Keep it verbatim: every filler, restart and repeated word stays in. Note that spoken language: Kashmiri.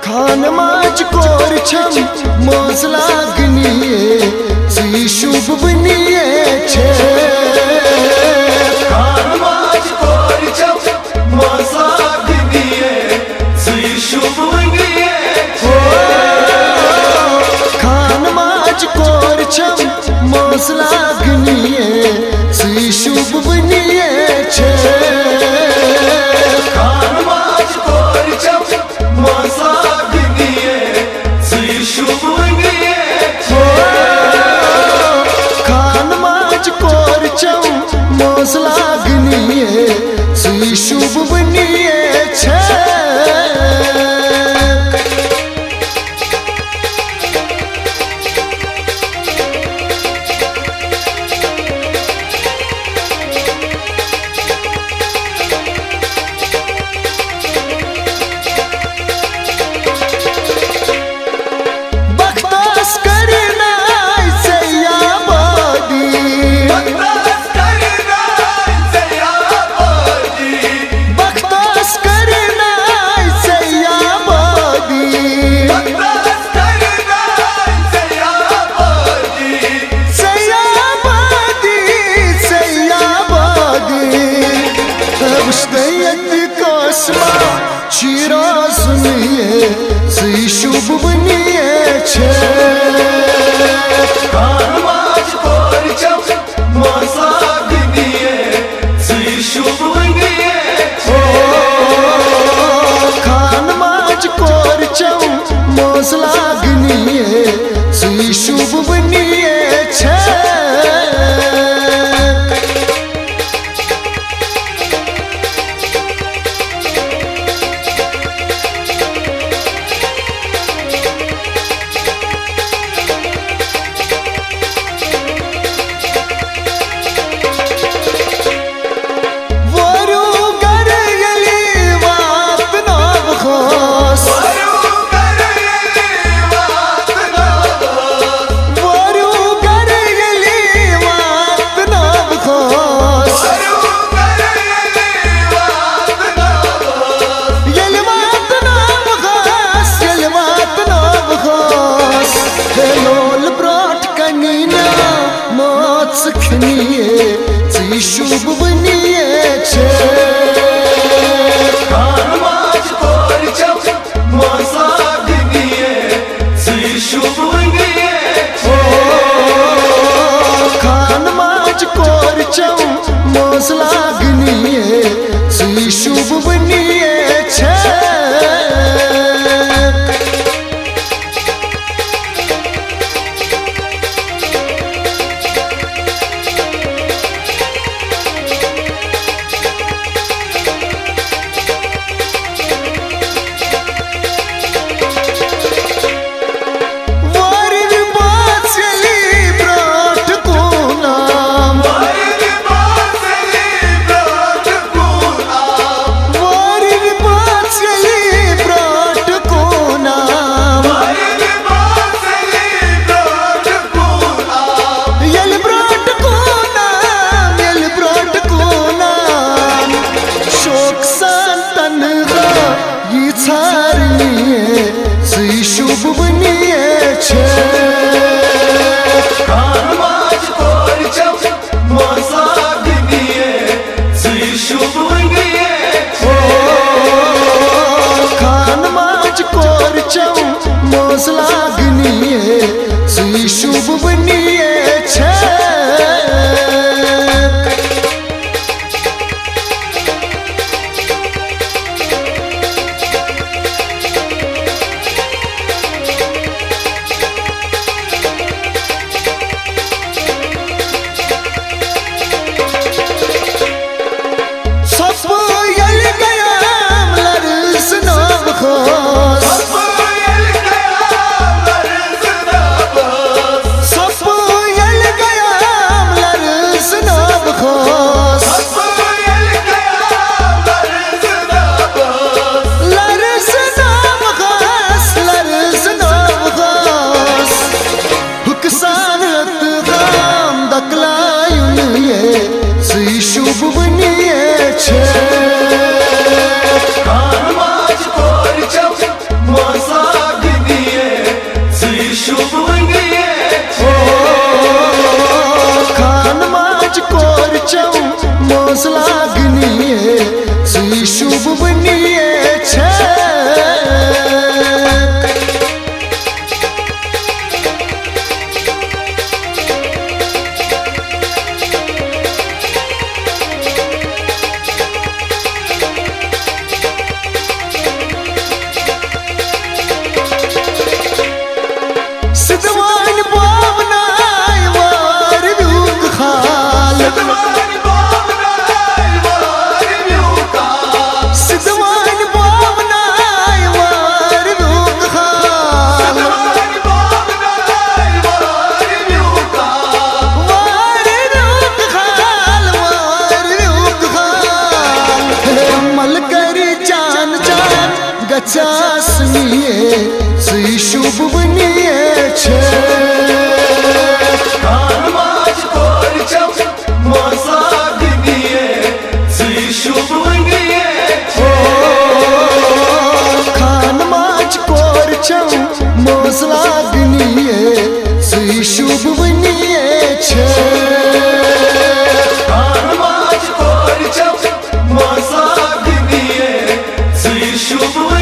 خان ماج کور چھم موز لاگنی، ژی شوٗبوٕنی چھے۔ خان ماج کور چھم موز لاگنی، ژی شوٗبوٕنی چھے۔ خان ماج کور چھم موز لاگنی، ژی شوٗبوٕنی چھے۔ خان ماج کور چھم موز لاگنی، ژی شوٗبوٕنی چھے۔ خان ماج کور چھم موز لاگنی، ژی شوٗبوٕنی چھے۔ بختس کرناے ژے آبادی۔ بختس کرناے ژے آبادی۔ بختس کرناے ژے آبادی۔ بختس کرناے ژے آبادی۔ ژے آبادی، ژے آبادی۔ وٕچھ تہٕ ییٚتہِ قٲسمہ چھی روزُن یہِ، ژٕے شوٗبوٕنی چھے۔ خان ماج کورِ چھم موز لاگنی، ژٕے شوٗبوٕنی چھے۔ خان ماج کورِ چھم موز لاگنی، ژٕے شوٗبوٕنی چھے۔ وٲرِو گَرٕ ییٚلہِ واتناوہوس۔ وٲرِو گَرٕ ییٚلہِ واتناوہوس۔ وٲرِو گَرٕ ییٚلہِ واتناوہوس۔ وٲرِو گَرٕ ییٚلہِ واتناوہوس۔ ییٚلہِ واتناوہوس، ییٚلہِ واتناوہوس۔ ہے لول برٛونٛٹھ کنی نہ مٲژ کھنی، ژٕے شوٗبوٕنی چھے۔ خان ماج کورِ چھم موز لاگنی، ژٕے شوٗبوٕنی چھے۔ خان ماج کورِ چھم موز لاگنی، ژٕے شوٗبوٕنی چھے۔ وارِ بٲژ ییٚلہِ برٛونٛٹھ کُن آو۔ وارِ بٲژ ییٚلہِ برٛونٛٹھ کُن آو۔ وارِ بٲژ ییٚلہِ برٛونٛٹھ کُن آو۔ وارِ بٲژ ییٚلہِ برٛونٛٹھ کُن آو۔ ییٚلہِ برٛونٛٹھ کُن آو، ییٚلہِ برٛونٛٹھ کُن آو۔ شوق سان تنہا یہِ ژھارنی، ژٕے شوٗبوٕنی چھے۔ خان ماج کورِ چھم موز لاگنی، ژٕے شوٗبوٕنی چھے۔ خان ماج کورِ چھم موز لاگنی، ژٕے شوٗبوٕنی چھے۔ سۄپہٕ ییٚلہِ قیام لرزناوہوس۔ سۄپہٕ ییٚلہِ قیام لرزناوہوس۔ سۄپہٕ سنیے، ژٕے شوٗبوٕنیے چھے۔ خان ماج کورِ چھم موسا دنیے، ژٕے شوٗبوٕنیے چھے۔ خان ماج کورِ چھم موسا دنیے، ژٕے شوٗبوٕنیے چھے۔ خان ماج کورِ چھم موسا دنیے، ژٕے شوٗبوٕنیے